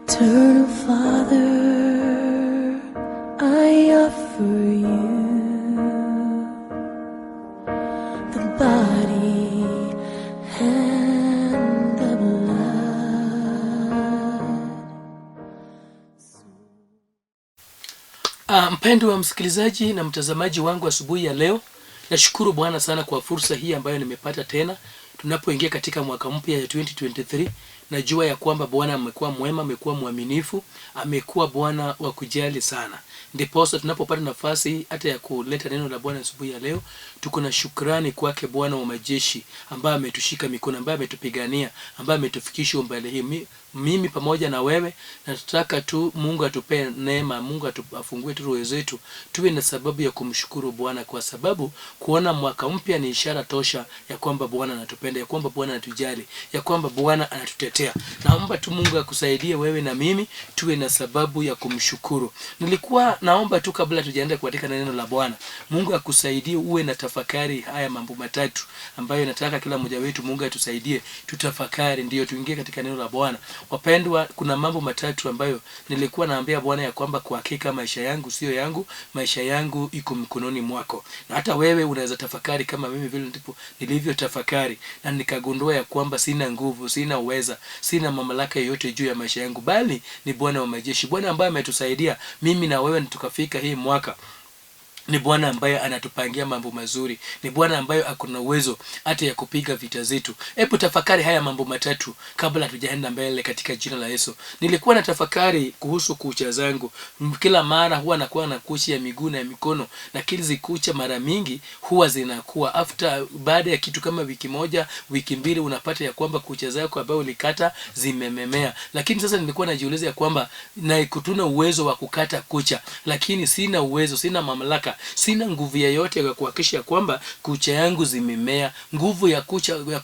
Eternal Father, I offer you the body and the blood. Mpendwa wa msikilizaji na mtazamaji wangu, asubuhi ya leo nashukuru Bwana sana kwa fursa hii ambayo nimepata tena tunapoingia katika mwaka mpya ya 2023. Najua ya kwamba Bwana amekuwa mwema, amekuwa mwaminifu, amekuwa Bwana wa kujali sana. Ndiposa tunapopata nafasi hata ya kuleta neno la Bwana asubuhi ya leo, tuko na shukrani kwake Bwana wa majeshi ambaye ametushika mikono, ambaye ametupigania, ambaye ametufikisha umbali hii. Mimi pamoja na wewe nataka tu Mungu atupee neema, Mungu afungue tu roho zetu, tuwe na sababu ya kumshukuru Bwana, kwa sababu kuona mwaka mpya ni ishara tosha ya kwamba Bwana anatupenda, ya kwamba Bwana anatujali, ya kwamba Bwana anatutetea. Naomba tu Mungu akusaidie wewe na mimi tuwe na sababu ya kumshukuru. Nilikuwa naomba tu kabla tujaenda kuandika neno la Bwana, Mungu akusaidie uwe na tafakari haya mambo matatu ambayo nataka kila mmoja wetu Mungu atusaidie tutafakari, ndiyo tuingie katika neno la Bwana. Wapendwa, kuna mambo matatu ambayo nilikuwa naambia Bwana ya kwamba kwa hakika maisha yangu sio yangu, maisha yangu iko mkononi mwako. Na hata wewe unaweza tafakari kama mimi vile ndipo nilivyotafakari na nikagundua ya kwamba sina nguvu, sina uweza, sina mamlaka yoyote juu ya maisha yangu, bali ni Bwana wa majeshi, Bwana ambaye ametusaidia mimi na wewe tukafika hii mwaka. Ni Bwana ambaye anatupangia mambo mazuri, ni Bwana ambaye ako na uwezo hata ya kupiga vita zetu. Hebu tafakari haya mambo matatu kabla hatujaenda mbele katika jina la Yesu. Nilikuwa na tafakari kuhusu kucha zangu. Kila mara huwa nakuwa na kucha ya miguu na ya mikono, na hizi kucha mara mingi huwa zinakuwa after, baada ya kitu kama wiki moja, wiki mbili, unapata ya kwamba kucha zako ambayo ulikata zimememea. Lakini sasa nilikuwa najiuliza ya kwamba na kutuna uwezo wa kukata kucha, lakini sina uwezo, sina mamlaka, sina nguvu yoyote ya kuhakikisha kwamba kucha yangu zimemea. Nguvu ya kucha ya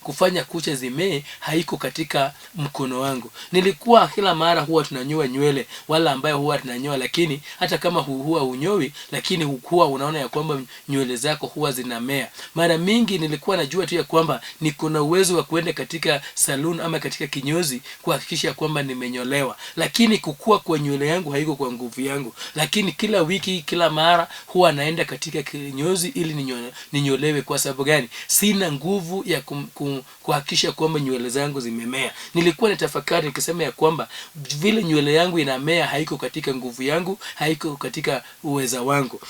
kufanya kucha zimee haiko katika mkono wangu. Nilikuwa kila mara huwa tunanyoa nywele, wala ambayo huwa tunanyoa, lakini hata kama huwa hunyoi, lakini huwa unaona ya kwamba nywele zako huwa zinamea. Mara mingi nilikuwa najua tu ya kwamba niko na uwezo wa kuenda katika saloon ama katika kinyozi kuhakikisha kwamba nimenyolewa, lakini kukua kwa nywele yangu haiko kwa nguvu yangu. Lakini kila wiki, kila mara huwa naenda katika kinyozi ili ninyolewe. Kwa sababu gani? Sina nguvu ya kuhakikisha kwamba nywele zangu zimemea. Nilikuwa natafakari nikisema ya kwamba vile nywele yangu inamea haiko katika nguvu yangu, haiko katika uweza wangu.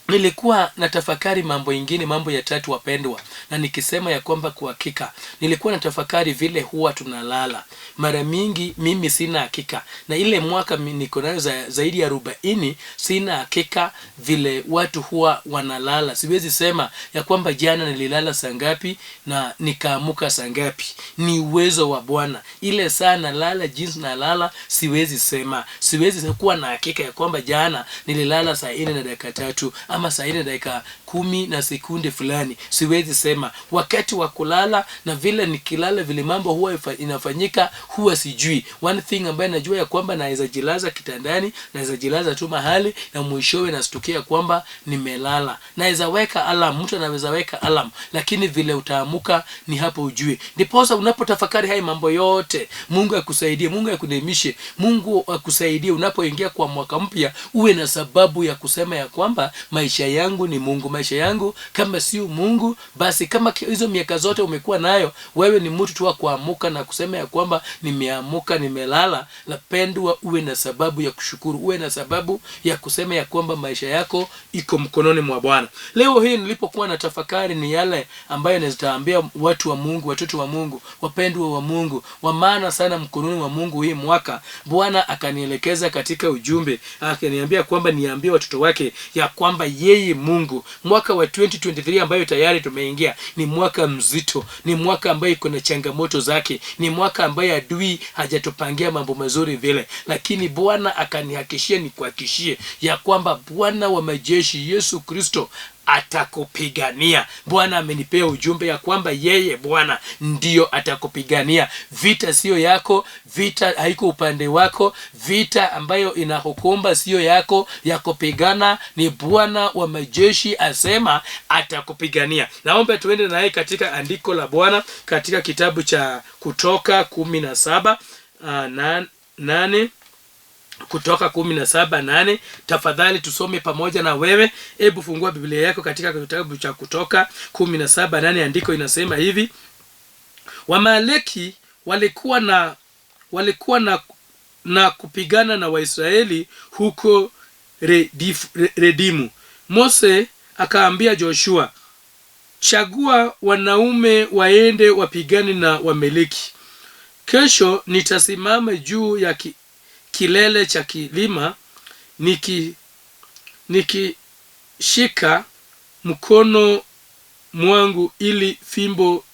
Nilikuwa natafakari mambo ingine, mambo ya tatu wapendwa, na nikisema ya kwamba kwa hakika nilikuwa natafakari vile huwa tunalala. Mara mingi mimi sina hakika, na ile mwaka niko nayo zaidi ya 40, sina hakika vile watu huwa wanalala. Siwezi sema ya kwamba jana nililala saa ngapi na nikaamuka saa ngapi. Ni uwezo wa Bwana. Ile saa nalala, jinsi nalala, siwezi sema. Siwezi kuwa na hakika ya kwamba jana nililala saa nne na dakika tatu ama saa nne na dakika 10 na sekunde fulani. Siwezi sema wakati wa kulala, na vile nikilala vile mambo huwa inafanyika huwa sijui. One thing ambayo najua ya kwamba naweza jilaza kitandani, naweza jilaza tu mahali na mwishowe nastukia kwamba nimelala. Naweza weka alarm, mtu anaweza weka alarm, lakini vile utaamuka ni hapo ujue. Ndiposa unapotafakari haya mambo yote, Mungu akusaidie, Mungu akuneemishe, Mungu akusaidie unapoingia kwa mwaka mpya, uwe na sababu ya kusema ya kwamba maisha yangu ni Mungu. Maisha yangu kama sio Mungu, basi kama hizo miaka zote umekuwa nayo, wewe ni mtu tu wa kuamuka na kusema ya kwamba nimeamuka, nimelala. Lapendwa, uwe na sababu ya kushukuru, uwe na sababu ya kusema ya kwamba maisha yako iko mkononi mwa Bwana. Leo hii nilipokuwa na tafakari ni yale ambayo nitaambia watu wa Mungu, watoto wa Mungu, wapendwa wa Mungu, wa maana sana mkononi mwa Mungu hii mwaka. Bwana akanielekeza katika ujumbe, akaniambia kwamba niambie watoto wake ya kwamba yeye Mungu, mwaka wa 2023 ambayo tayari tumeingia, ni mwaka mzito, ni mwaka ambayo iko na changamoto zake, ni mwaka ambayo adui hajatupangia mambo mazuri vile, lakini Bwana akanihakishia nikuhakishie ya kwamba Bwana wa majeshi Yesu Kristo atakupigania. Bwana amenipea ujumbe ya kwamba yeye Bwana ndiyo atakupigania. Vita sio yako, vita haiko upande wako, vita ambayo inakukumba sio yako ya kupigana, ni Bwana wa majeshi asema atakupigania. Naomba tuende naye katika andiko la Bwana katika kitabu cha Kutoka 17, 8, Kutoka 17:8. Tafadhali tusome pamoja na wewe. Hebu fungua Biblia yako katika kitabu cha Kutoka 17:8. Andiko inasema hivi: Wamaleki walikuwa na kupigana na Waisraeli huko Redimu. Mose akaambia Joshua, chagua wanaume waende wapigane na Wameleki. Kesho nitasimama juu ya kilele cha kilima nikishika mkono mwangu ili fimbo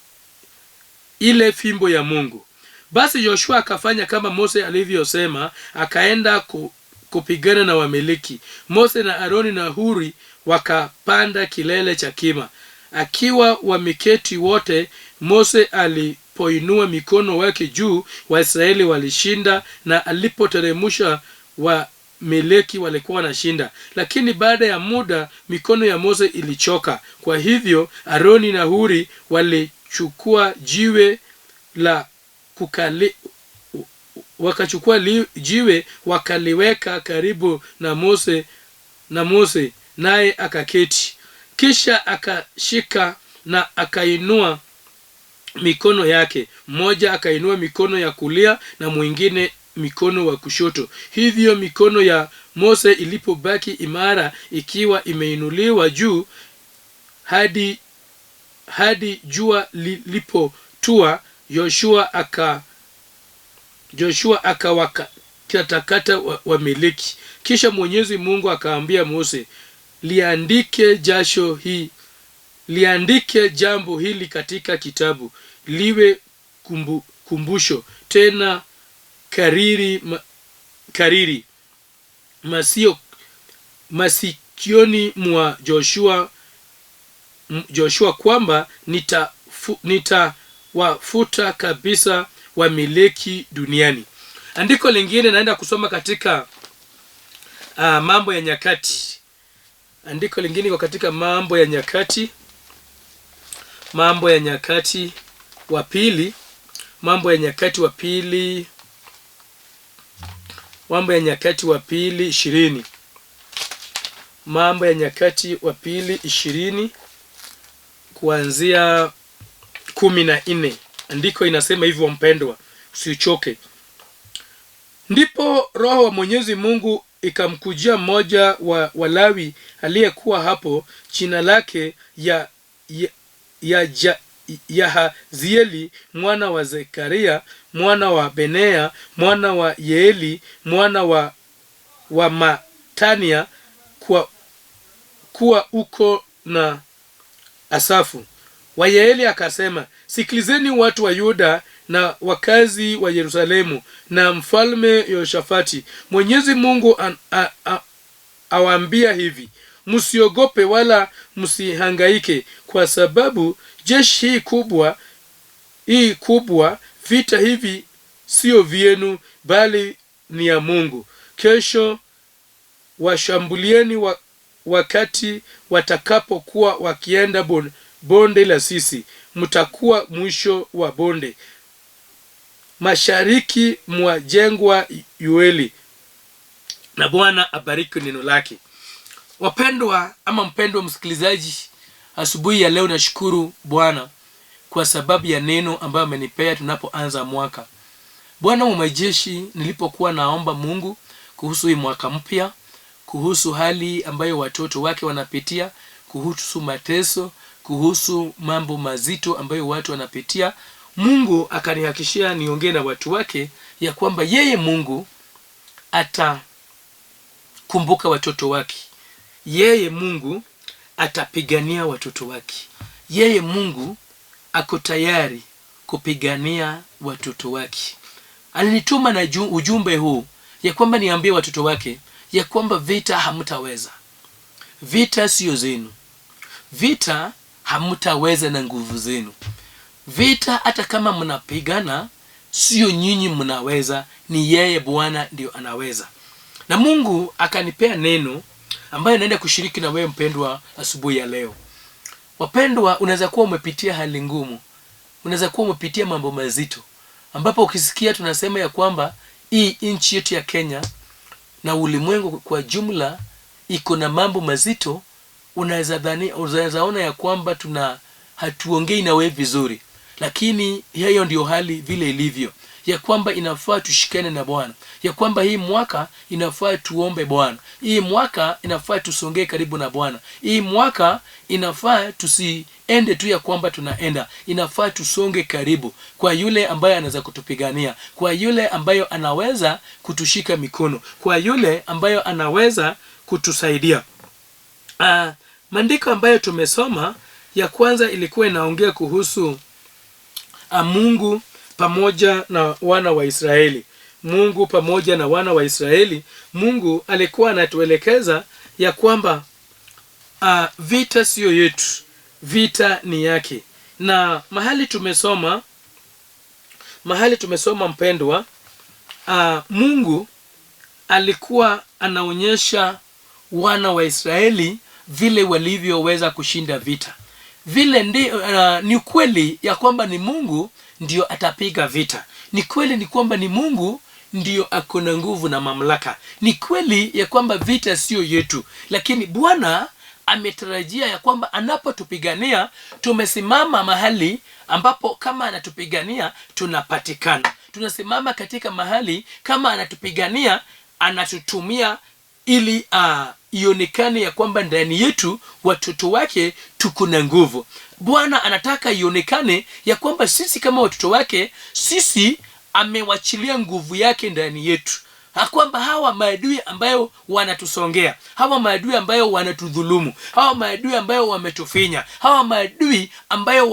ile fimbo ya Mungu. Basi Joshua akafanya kama Mose alivyosema, akaenda kupigana na Wameleki. Mose na Aroni na Huri wakapanda kilele cha kima. Akiwa wameketi wote, Mose alipoinua mikono wake juu, Waisraeli walishinda, na alipoteremusha Wameleki walikuwa wanashinda. Lakini baada ya muda mikono ya Mose ilichoka. Kwa hivyo Aroni na Huri walichukua jiwe la kukali, wakachukua jiwe wakaliweka karibu na Mose naye akaketi. Kisha akashika na akainua mikono yake, mmoja akainua mikono ya kulia na mwingine mikono wa kushoto. Hivyo mikono ya Mose ilipobaki imara ikiwa imeinuliwa juu hadi jua lilipotua, Joshua akawakatakata Wameleki. Kisha Mwenyezi Mungu akaambia Mose, liandike jambo hili katika kitabu, liwe kumbusho, tena kariri masikioni mwa Joshua kwamba nitawafuta kabisa Wamileki duniani. Andiko lingine naenda kusoma katika Mambo ya Nyakati. Andiko lingine iko katika Mambo ya Nyakati, Mambo ya Nyakati wa Pili, Mambo ya Nyakati wa Pili, Mambo ya Nyakati wa Pili 20, Mambo ya Nyakati wa Pili 20 kuanzia 14. Andiko inasema hivyo, mpendwa, usichoke. Ndipo Roho wa Mwenyezi Mungu ikamkujia mmoja wa Walawi aliyekuwa hapo, jina lake ya Yahazieli mwana wa Zekaria mwana wa Benea mwana wa Yeeli mwana wa Matania, kwa kuwa uko na Asafu. Wayeeli akasema, sikilizeni watu wa Yuda na wakazi wa Yerusalemu na mfalme Yoshafati. Mwenyezi Mungu awaambia hivi, msiogope wala msihangaike kwa sababu jeshi hii kubwa, vita hivi sio vyenu, bali ni ya Mungu. Kesho washambulieni wakati watakapokuwa wakienda bonde la Sisi. Mtakuwa mwisho wa bonde mashariki mwa jangwa Yueli. Na Bwana abariki neno lake. Wapendwa ama mpendwa msikilizaji, asubuhi ya leo nashukuru Bwana kwa sababu ya neno ambayo amenipea tunapoanza mwaka. Bwana wa majeshi, nilipokuwa naomba Mungu kuhusu hii mwaka mpya, kuhusu hali ambayo watoto wake wanapitia, kuhusu mateso, kuhusu mambo mazito ambayo watu wanapitia, Mungu akanihakikishia niongee na watu wake ya kwamba yeye Mungu atakumbuka watoto wake. Yeye Mungu atapigania watoto wake. Yeye Mungu ako tayari kupigania watoto wake. Alinituma na ujumbe huu ya kwamba niambie watoto wake ya kwamba vita hamtaweza. Vita sio zenu. Vita hamtaweza na nguvu zenu. Vita hata kama mnapigana, sio nyinyi mnaweza, ni yeye Bwana ndio anaweza. Na Mungu akanipea neno ambayo naenda kushiriki na wewe mpendwa asubuhi ya leo. Wapendwa, unaweza kuwa umepitia hali ngumu, unaweza kuwa umepitia mambo mazito, ambapo ukisikia tunasema ya kwamba Hii nchi yetu ya Kenya na ulimwengu kwa jumla iko na mambo mazito. Unaweza dhani, unaweza ona ya kwamba tuna hatuongei na wewe vizuri, lakini hiyo ndio hali vile ilivyo, ya kwamba inafaa tushikane na Bwana, ya kwamba hii mwaka inafaa tuombe Bwana, hii mwaka inafaa tusongee karibu na Bwana, hii mwaka inafaa tusiende tu ya kwamba tunaenda, inafaa tusonge karibu kwa yule ambaye anaweza kutupigania, kwa yule ambayo anaweza kutushika mikono, kwa yule ambayo anaweza kutusaidia. Maandiko ambayo tumesoma ya kwanza ilikuwa inaongea kuhusu Mungu pamoja na wana wa Israeli. Mungu pamoja na wana wa Israeli. Mungu alikuwa anatuelekeza ya kwamba vita siyo yetu, vita ni yake. Na mahali tumesoma mpendwa, Mungu alikuwa anaonyesha wana wa Israeli vile walivyoweza kushinda vita. Vile ni kweli ya kwamba ni Mungu ndio atapiga vita. Ni kweli ni kwamba ni Mungu ndio ako na nguvu na mamlaka. Ni kweli ya kwamba vita sio yetu, lakini Bwana ametarajia ya kwamba anapotupigania tumesimama mahali ambapo kama anatupigania tunapatikana. Tunasimama katika mahali kama anatupigania anatutumia ili ionekane ya kwamba ndani yetu watoto wake tuko na nguvu. Bwana anataka ionekane ya kwamba sisi kama watoto wake, sisi amewachilia nguvu yake ndani yetu, ya kwamba hawa maadui ambayo wanatusongea, hawa maadui ambayo wanatudhulumu, hawa maadui ambayo wametufinya, hawa maadui ambayo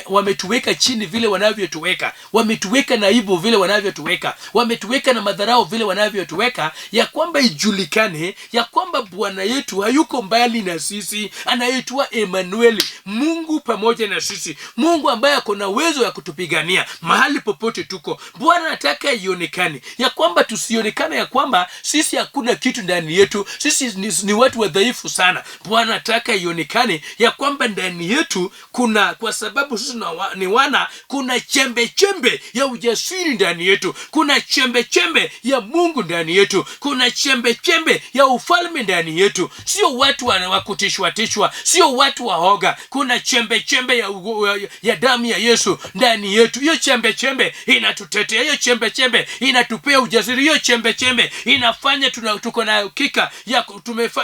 wametuweka chini vile wanavyotuweka, wametuweka na aibu vile wanavyotuweka, wametuweka na madharau vile wanavyotuweka, ya kwamba ijulikane ya kwamba Bwana yetu hayuko mbali na sisi, anaitwa Emanueli, Mungu pamoja na sisi, Mungu ambaye ako na uwezo ya kutupigania mahali popote tuko. Bwana anataka ionekane ya kwamba tusionekane ya kwamba sisi hakuna kitu ndani yetu, sisi ni watu wadhaifu sana. Bwana anataka ionekane ya kwamba ndani yetu kuna, kwa sababu sisi ni wana, kuna chembe chembe ya ujasiri ndani yetu, kuna chembe chembe ya Mungu ndani yetu, kuna chembe chembe ya ufalme ndani yetu. Sio watu wa kutishwa tishwa, sio watu waoga. Kuna chembe chembe ya damu ya Yesu ndani yetu. Hiyo chembe chembe inatutetea, hiyo chembe chembe inatupea ujasiri, hiyo chembe chembe inafanya tuko na hakika ya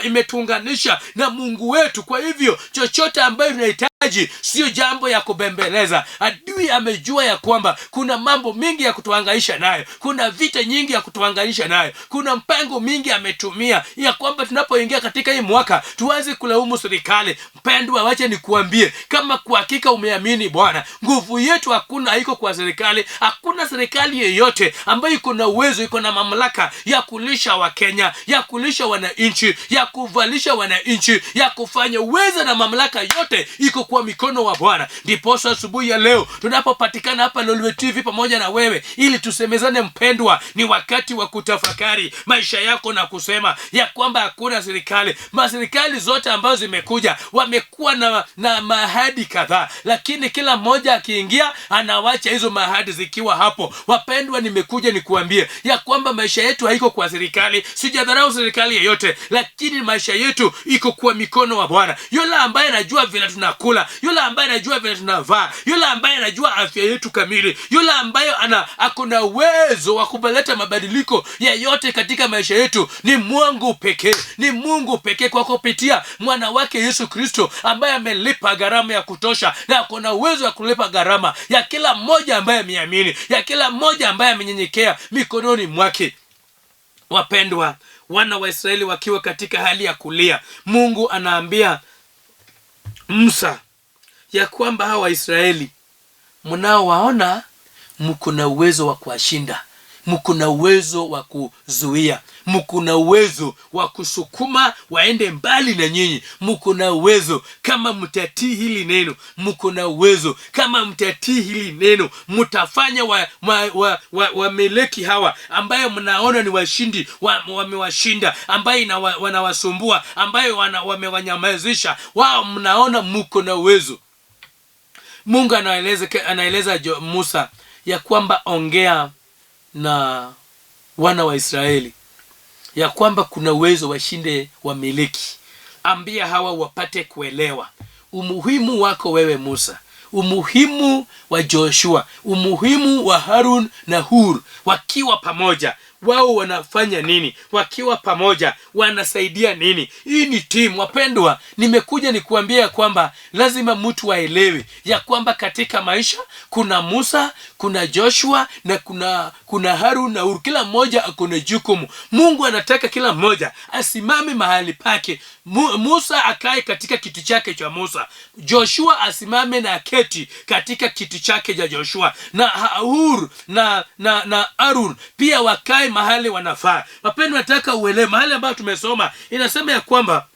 imetuunganisha na Mungu wetu. Kwa hivyo chochote ambayo tunahitaji sio jambo ya kubembeleza. Adui amejua ya kwamba kuna mambo mingi ya kutuhangaisha nayo, kuna vita nyingi ya kutuhangaisha nayo, kuna mpango mingi ametumia ya kwamba tunapoingia katika hii mwaka tuanze kulaumu serikali. Mpendwa, wacha nikuambie, kama kwa hakika umeamini Bwana, nguvu yetu hakuna, haiko kwa serikali. Hakuna serikali yeyote ambayo iko na uwezo, iko na mamlaka ya kulisha Wakenya, ya kulisha wananchi, ya kuvalisha wananchi, ya kufanya. Uwezo na mamlaka yote iko kwa mikono wa Bwana. Ndiposa asubuhi ya leo tunapopatikana hapa Lolwe TV pamoja na wewe ili tusemezane, mpendwa, ni wakati wa kutafakari maisha yako na kusema ya kwamba hakuna serikali. Maserikali zote ambazo zimekuja wamekuwa na maahadi kadhaa, lakini kila mmoja akiingia anawacha hizo maahadi zikiwa hapo. Wapendwa, nimekuja nikuambie ya kwamba maisha yetu haiko kwa serikali. Sijadharau serikali yeyote, lakini maisha yetu iko kwa mikono wa Bwana, yule ambaye anajua vile tunakula, yule ambaye anajua vile tunavaa, yule ambaye anajua afya yetu kamili, yule ambaye ako na uwezo wa kuleta mabadiliko yeyote katika maisha yetu ni Mungu pekee, ni Mungu pekee kwa kupitia mwana wake Yesu Kristo ambaye amelipa gharama ya kutosha na ako na uwezo wa kulipa gharama ya kila mmoja ambaye ameamini, ya kila mmoja ambaye amenyenyekea mikononi mwake. Wapendwa, wana wa Israeli wakiwa katika hali ya kulia, Mungu anaambia Musa ya kwamba hawa Waisraeli mnaowaona mko na uwezo wa kuwashinda, mko na uwezo wa kuzuia, mko na uwezo wa kusukuma waende mbali na nyinyi, mko na uwezo kama mtatii hili neno, mko na uwezo kama mtatii hili neno, mtafanya Waamaleki hawa ambayo mnaona ni washindi wamewashinda, ambayo wanawasumbua, ambayo wamewanyamazisha wao, mnaona mko na uwezo. Mungu anaeleza Musa ya kwamba ongea na wana wa Israeli ya kwamba kuna uwezo washinde wamiliki. Ambia hawa wapate kuelewa umuhimu wako wewe Musa, umuhimu wa Joshua, umuhimu wa Harun na Hur. Wakiwa pamoja wao wanafanya nini? Wakiwa pamoja wanasaidia nini? Hii ni timu. Wapendwa, nimekuja nikuambia ya kwamba lazima mtu aelewe ya kwamba katika maisha kuna Musa, kuna Joshua na kuna Harun na Hur. Kila mmoja ako na jukumu. Mungu anataka kila mmoja asimame mahali pake. Musa akae katika kiti chake cha Musa, Joshua asimame na aketi katika kiti chake cha Joshua, na Hur na Harun pia wakae mahali wanafaa. Wapendwa, nataka uelewe mahali ambayo tumesoma inasema ya kwamba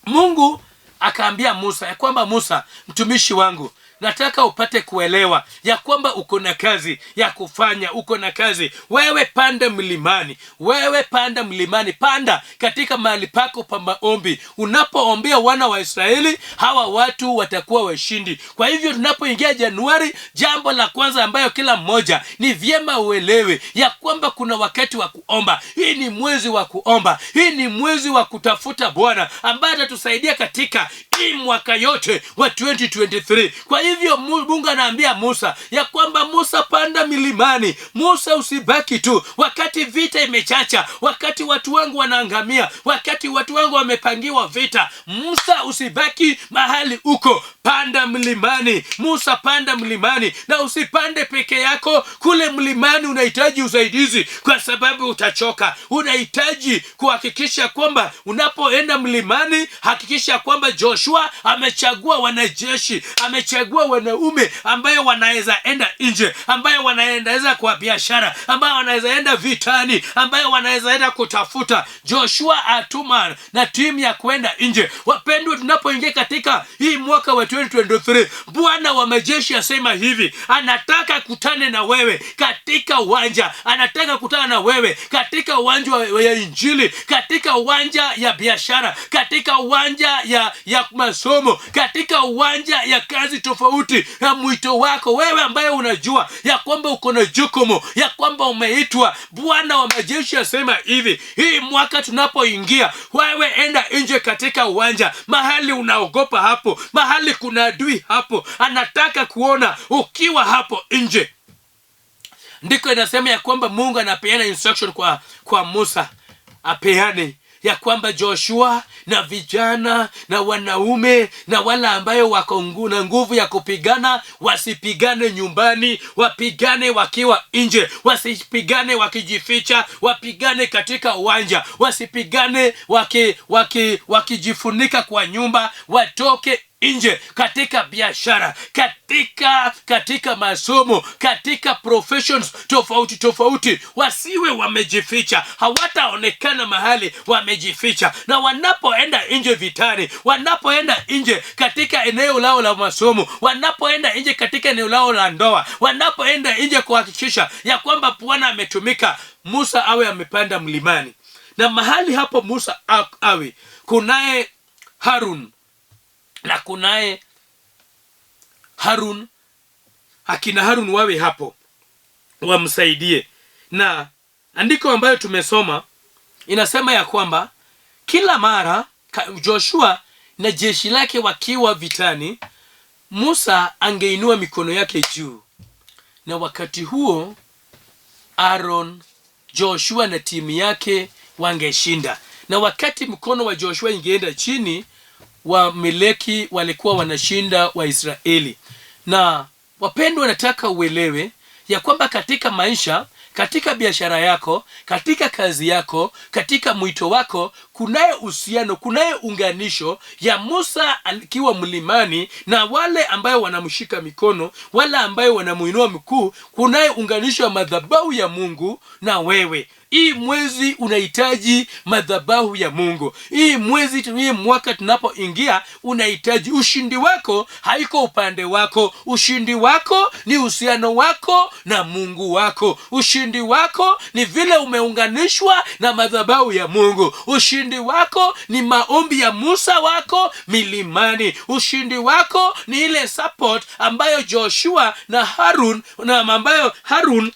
Mungu akaambia Musa ya kwamba Musa, mtumishi wangu, nataka upate kuelewa ya kwamba uko na kazi ya kufanya, uko na kazi. Wewe panda mlimani, wewe panda mlimani, panda katika mahali pako pa maombi. Unapoombea wana wa Israeli, hawa watu watakuwa washindi. Kwa hivyo tunapoingia Januari, jambo la kwanza ambayo kila mmoja ni vyema uelewe ya kwamba kuna wakati wa kuomba. Hii ni mwezi wa kuomba, hii ni mwezi wa kutafuta Bwana ambaye atatusaidia katika hii mwaka yote wa 2023. Kwa hivyo Mungu anaambia Musa ya kwamba Musa, panda milimani. Musa, usibaki tu wakati vita imechacha, wakati watu wangu wanaangamia, wakati watu wangu wamepangiwa vita. Musa, usibaki mahali uko, panda mlimani. Musa, panda mlimani, na usipande peke yako. Kule mlimani unahitaji usaidizi, kwa sababu utachoka. Unahitaji kuhakikisha kwamba unapoenda mlimani, hakikisha kwamba Joshua amechagua wanajeshi, amechagua wanaume ambayo wanaweza enda nje, ambayo wanaendeza kwa biashara, ambayo wanaweza enda vitani, ambayo wanaweza enda kutafuta. Joshua atuma na timu ya kwenda nje. Wapendwa, tunapoingia katika hii mwaka wa 2023, Bwana wa majeshi asema hivi, anataka kutane na wewe katika uwanja, anataka kutana na wewe katika uwanja wa Injili, katika uwanja ya biashara, katika uwanja ya masomo, katika uwanja ya kazi tofauti ya mwito wako wewe, ambaye unajua ya kwamba uko na jukumu, ya kwamba umeitwa. Bwana wa majeshi asema hivi, hii mwaka tunapoingia, wewe enda nje katika uwanja, mahali unaogopa hapo, mahali kuna adui hapo, anataka kuona ukiwa hapo nje. Ndiko inasema ya kwamba Mungu anapeana instruction kwa Musa apeane ya kwamba Joshua na vijana na wanaume na wale ambayo wako na nguvu ya kupigana wasipigane nyumbani, wapigane wakiwa nje, wasipigane wakijificha, wapigane katika uwanja, wasipigane wakijifunika kwa nyumba, watoke nje katika biashara, katika masomo, katika professions tofauti tofauti, wasiwe wamejificha, hawataonekana mahali wamejificha. Na wanapoenda nje vitani, wanapoenda nje katika eneo lao la masomo, wanapoenda nje katika eneo lao la ndoa, wanapoenda nje kuhakikisha ya kwamba Bwana ametumika, Musa awe amepanda mlimani, na mahali hapo Musa awe kunaye Harun na kunaye Harun, akina Harun wawe hapo wamsaidie. Na andiko ambayo tumesoma inasema ya kwamba kila mara Joshua na jeshi lake wakiwa vitani, Musa angeinua mikono yake juu, na wakati huo Aaron, Joshua na timu yake wangeshinda. Na wakati mkono wa Joshua ingeenda chini, Waamaleki walikuwa wanashinda Waisraeli. Na wapendwa, nataka uelewe ya kwamba katika maisha, katika biashara yako, katika kazi yako, katika mwito wako, kunaye uhusiano, kunaye unganisho ya Musa akiwa mlimani na wale ambayo wanamshika mikono, wale ambayo wanamuinua mkuu. Kunaye unganisho ya madhabahu ya Mungu na wewe. Hii mwezi unahitaji madhabahu ya Mungu. Hii mwezi, hii mwaka tunapoingia, unahitaji ushindi wako haiko upande wako. Ushindi wako ni uhusiano wako na Mungu wako. Ushindi wako ni vile umeunganishwa na madhabahu ya Mungu. Ushindi wako ni maombi ya Musa wako milimani. Ushindi wako ni ile support ambayo Joshua na Harun na ambayo Harun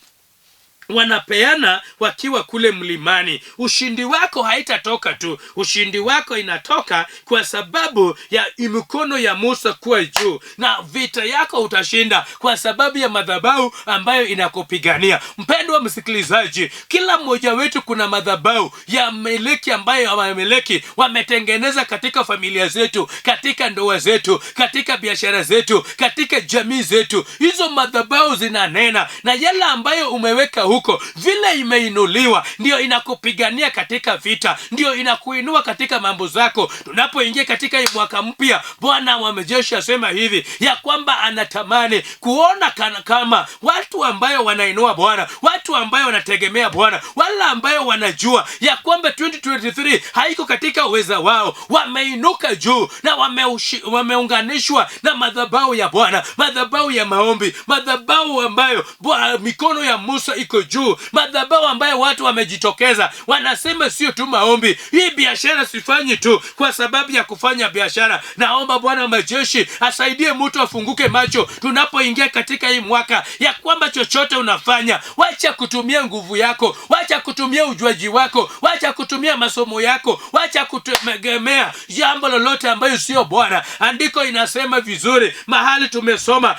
Wanapeana wakiwa kule mlimani. Ushindi wako haitatoka tu, ushindi wako inatoka kwa sababu ya mikono ya Musa kuwa juu, na vita yako utashinda kwa sababu ya madhabahu ambayo inakupigania. Mpendwa msikilizaji, kila mmoja wetu kuna madhabahu ya miliki ambayo wamiliki wametengeneza katika familia zetu, katika ndoa zetu, katika biashara zetu, katika jamii zetu. Hizo madhabahu zinanena, na yale ambayo umeweka huko, vile imeinuliwa, ndio inakupigania katika vita, ndio inakuinua katika mambo zako. Tunapoingia katika hii mwaka mpya, Bwana wa majeshi asema hivi ya kwamba anatamani kuona kama watu ambayo wanainua Bwana, watu ambayo wanategemea Bwana, wala ambayo wanajua ya kwamba 2023 haiko katika uweza wao, wameinuka juu na wameunganishwa na madhabahu ya Bwana, madhabahu ya maombi, madhabahu ambayo mikono ya Musa iko juu, madhabahu ambayo watu wamejitokeza wanasema sio tu maombi, hii biashara sifanyi tu kwa sababu ya kufanya biashara. Naomba Bwana wa majeshi asaidie mtu afunguke macho tunapoingia katika hii mwaka, ya kwamba chochote unafanya, wacha kutumia nguvu yako, wacha kutumia ujuaji wako, wacha kutumia masomo yako, wacha kutegemea jambo lolote ambayo sio Bwana. Andiko inasema vizuri mahali tumesoma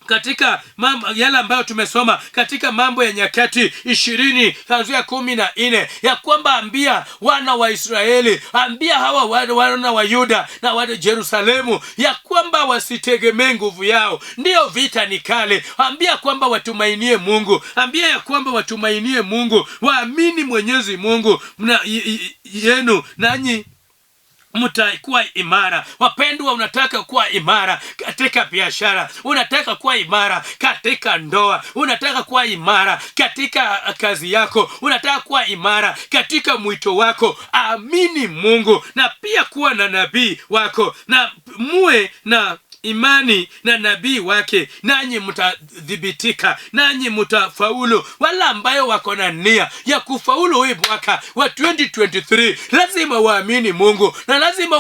katika mambo yale ambayo tumesoma katika Mambo ya Nyakati 20:14, ya kwamba ambia wana wa Israeli, ambia hawa wana wa Yuda na wa Yerusalemu ya kwamba wasitegemee nguvu yao, ndio vita ni kale. Ambia kwamba watumainie Mungu, ambia ya kwamba watumainie Mungu, waamini Mwenyezi Mungu mna, yenu nanyi mtakuwa imara. Wapendwa, unataka kuwa imara katika biashara, unataka kuwa imara katika ndoa, unataka kuwa imara katika kazi yako, unataka kuwa imara katika mwito wako, amini Mungu na pia kuwa na nabii wako, na muwe na imani na nabii wake, nanyi mtathibitika, nanyi mtafaulu. Wala ambayo wako na nia ya kufaulu hii mwaka wa 2023 lazima waamini Mungu na lazima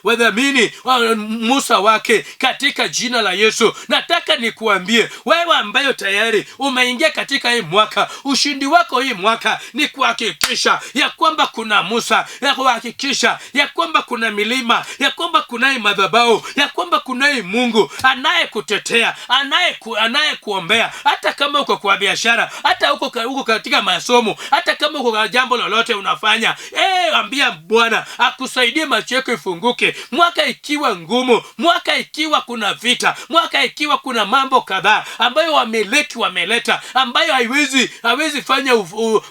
wadhamini Musa wake katika jina la Yesu. Nataka nikuambie wewe ambayo tayari umeingia katika hii mwaka, ushindi wako hii mwaka ni kuhakikisha ya kwamba kuna Musa, ya kuhakikisha ya kwamba kuna milima, ya kwamba kunaye madhabahu, ya kwamba kunaye Mungu anayekutetea, anayekuombea. Hata kama uko kwa biashara, hata uko katika masomo, hata kama uko kwa jambo lolote unafanya, ambia Bwana akusaidie, macho yako ifunguke. Mwaka ikiwa ngumu, mwaka ikiwa kuna vita, mwaka ikiwa kuna mambo kadhaa ambayo wamiliki wameleta, ambayo haiwezi fanya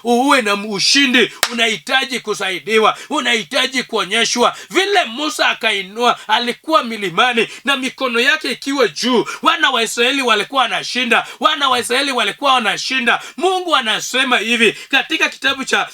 uwe na ushindi, unahitaji kusaidiwa, unahitaji kuonyeshwa. Vile Musa akainua, alikuwa milimani na mikono yake ikiwa juu, wana wa Israeli walikuwa wanashinda, wana wa Israeli walikuwa wanashinda. Mungu anasema hivi katika kitabu cha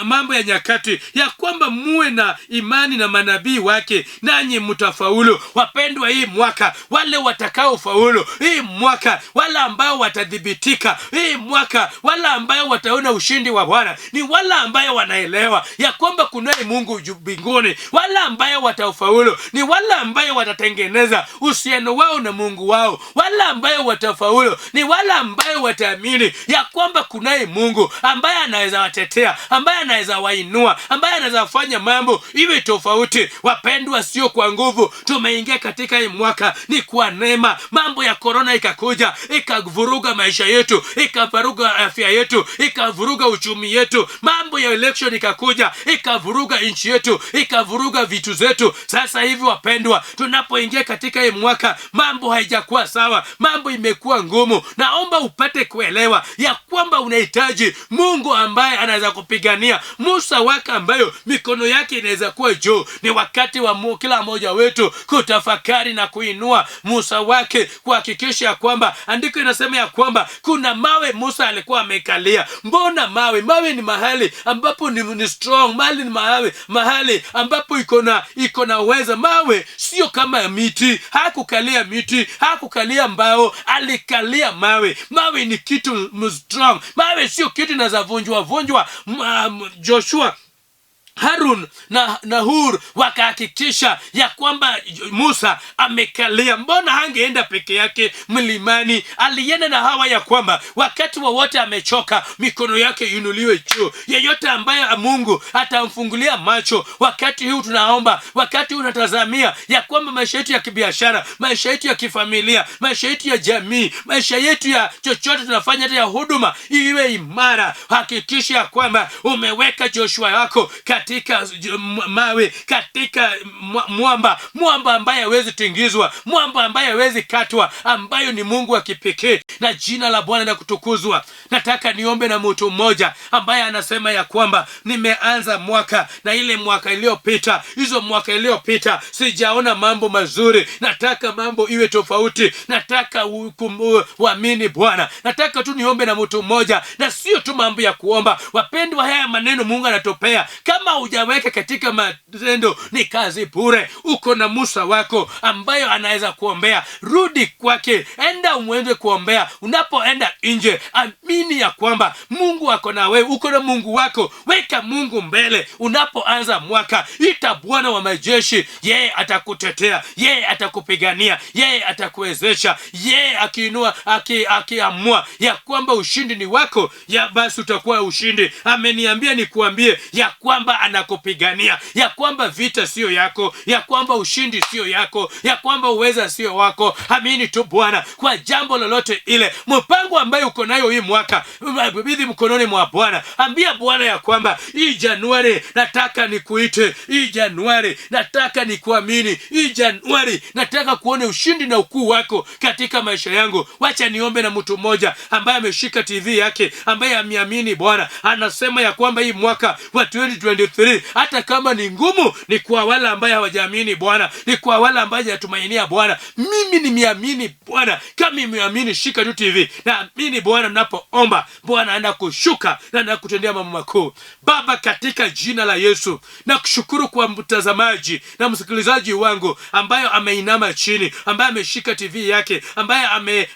Mambo ya Nyakati ya kwamba muwe na imani na manabii wake nanyi mtafaulu. Wapendwa, hii mwaka wale watakaofaulu, hii mwaka wale ambao watathibitika, hii mwaka wale ambao wataona ushindi wa Bwana ni wale ambao wanaelewa ya kwamba kunaye Mungu juu mbinguni. Wale ambao watafaulu ni wale ambao watatengeneza uhusiano wao na Mungu wao. Wale ambao watafaulu ni wale ambao wataamini ya kwamba kunaye Mungu ambaye anaweza watetea, ambaye anaweza wainua, ambaye anaweza fanya mambo iwe tofauti. Wapendwa, sio kwa nguvu tumeingia katika hii mwaka, ni kwa neema. Mambo ya korona ikakuja ikavuruga maisha yetu, ikavuruga afya yetu, ikavuruga uchumi yetu. Mambo ya election ikakuja ikavuruga nchi yetu, ikavuruga vitu zetu. Sasa hivi wapendwa, tunapoingia katika hii mwaka, mambo haijakuwa sawa, mambo imekuwa ngumu. Naomba upate kuelewa ya kwamba unahitaji Mungu ambaye anaweza kupigania, Musa wake ambayo mikono yake inaweza kuwa juu. Ni wakati wa kila mmoja wetu kutafakari na kuinua Musa wake, kuhakikisha ya kwamba andiko inasema ya kwamba kuna mawe Musa alikuwa amekalia. Mbona mawe? Mawe ni mahali ambapo ni strong, mahali ni mahali ambapo iko na uweza. Mawe sio kama miti, hakukalia miti, hakukalia mbao, alikalia mawe. Mawe ni kitu strong, mawe sio kitu inaweza vunjwa vunjwa. Joshua Harun na Hur wakahakikisha ya kwamba Musa amekalia. Mbona hangeenda peke yake mlimani? Alienda na hawa ya kwamba wakati wowote amechoka, mikono yake inuliwe juu. Yeyote ambaye Mungu atamfungulia macho wakati huu tunaomba, wakati huu unatazamia ya kwamba maisha yetu ya kibiashara, maisha yetu ya kifamilia, maisha yetu ya jamii, maisha yetu ya chochote tunafanya, hata ya huduma iwe imara, hakikisha ya kwamba umeweka Joshua wako katika mawe, katika mwamba, mwamba ambaye hawezi tingizwa, mwamba ambaye hawezi katwa, ambayo ni Mungu wa kipekee, na jina la Bwana na kutukuzwa. Nataka niombe na mtu mmoja ambaye anasema ya kwamba nimeanza mwaka na ile mwaka iliyopita, hizo mwaka iliyopita sijaona mambo mazuri, nataka mambo iwe tofauti, nataka uamini Bwana. Nataka tu niombe na mtu mmoja, na sio tu mambo ya kuomba. Wapendwa, haya maneno Mungu anatupea, kama hujaweka katika matendo ni kazi bure. Uko na Musa wako ambayo anaweza kuombea, rudi kwake, enda umwende kuombea. Unapoenda nje, amini ya kwamba Mungu ako na wewe, uko na Mungu wako. Weka Mungu mbele unapoanza mwaka. Ita Bwana wa majeshi, yeye atakutetea, yeye atakupigania, yeye atakuwezesha. Yeye akiinua, akiamua ya kwamba ushindi ni wako, ya basi utakuwa ushindi. Ameniambia nikuambie ya kwamba anakupigania, ya kwamba vita sio yako, ya kwamba ushindi sio yako, ya kwamba uweza sio wako. Amini tu Bwana kwa jambo lolote ile. Mpango ambayo uko nayo hii mwaka, bidhi mkononi mwa Bwana. Ambia Bwana ya kwamba hii Januari nataka nikuite, hii Januari nataka nikuamini, hii Januari nataka kuone ushindi na ukuu wako katika maisha yangu. Wacha niombe na mtu mmoja ambaye ameshika TV yake, ambaye ameamini Bwana, anasema ya kwamba hii mwaka wa 2023 hata kama ni ngumu, ni kwa wale ambaye hawajaamini Bwana, ni kwa wale ambaye hawajatumainia Bwana. Mimi nimeamini Bwana. Kama nimeamini, shika tu TV naamini Bwana. Napoomba Bwana anaenda kushuka na anaenda kutendea mambo makuu. Baba, katika jina la Yesu, nakushukuru kwa mtazamaji na msikilizaji wangu ambayo ameinama chini, ambaye ameshika TV yake, ambaye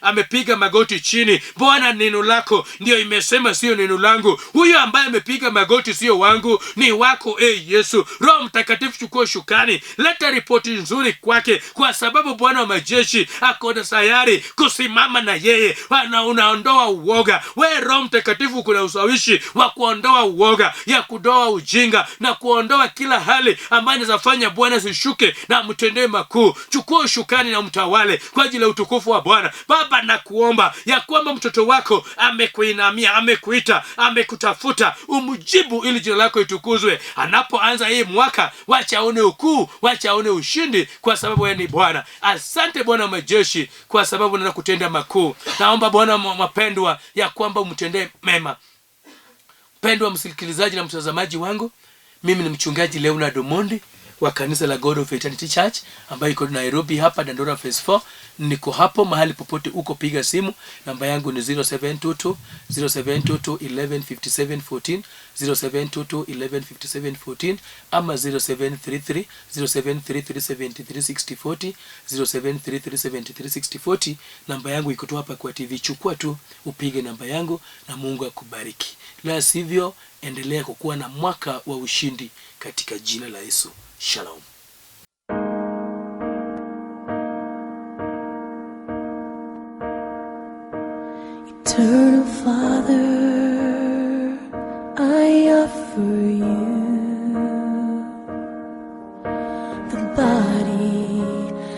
amepiga magoti chini. Bwana, neno lako ndio imesema, sio neno langu. Huyo ambaye amepiga magoti sio wangu, ni wako, Yesu. Roho Mtakatifu, chukua shukani, leta ripoti nzuri kwake, kwa sababu Bwana wa majeshi ako tayari kusimama na yeye. Bwana, unaondoa uoga. We Roho Mtakatifu, kuna ushawishi wa kuondoa uoga, ya kudoa ujinga na kuondoa kila hali ambayo inaweza fanya Bwana sishuke na mtendee makuu. Chukua ushukani na mtawale kwa ajili ya utukufu wa Bwana. Baba, nakuomba ya kwamba mtoto wako amekuinamia, amekuita, amekutafuta, umjibu ili jina lako itukuzwe. Anapoanza hii mwaka, wacha aone ukuu, wacha aone ushindi, kwa sababu wewe ni Bwana. Asante Bwana wa majeshi, kwa sababu unaenda kutenda makuu. Naomba Bwana mapendwa ya kwamba umtendee mema. Mpendwa msikilizaji na mtazamaji wangu, mimi ni mchungaji Leonard Omondi wa kanisa la God of Eternity Church ambayo iko Nairobi hapa Dandora Phase 4. Niko hapo mahali popote uko, piga simu. Namba yangu ni 0722 0722 11 57 14, 0722 11 57 14 ama 0733 0733 73 60 40, 0733 73 60 40. Namba yangu iko tu hapa kwa TV. Chukua tu upige namba yangu na Mungu akubariki. La sivyo, endelea kukuwa na mwaka wa ushindi katika jina la Yesu. Shalom. Eternal Father, I offer you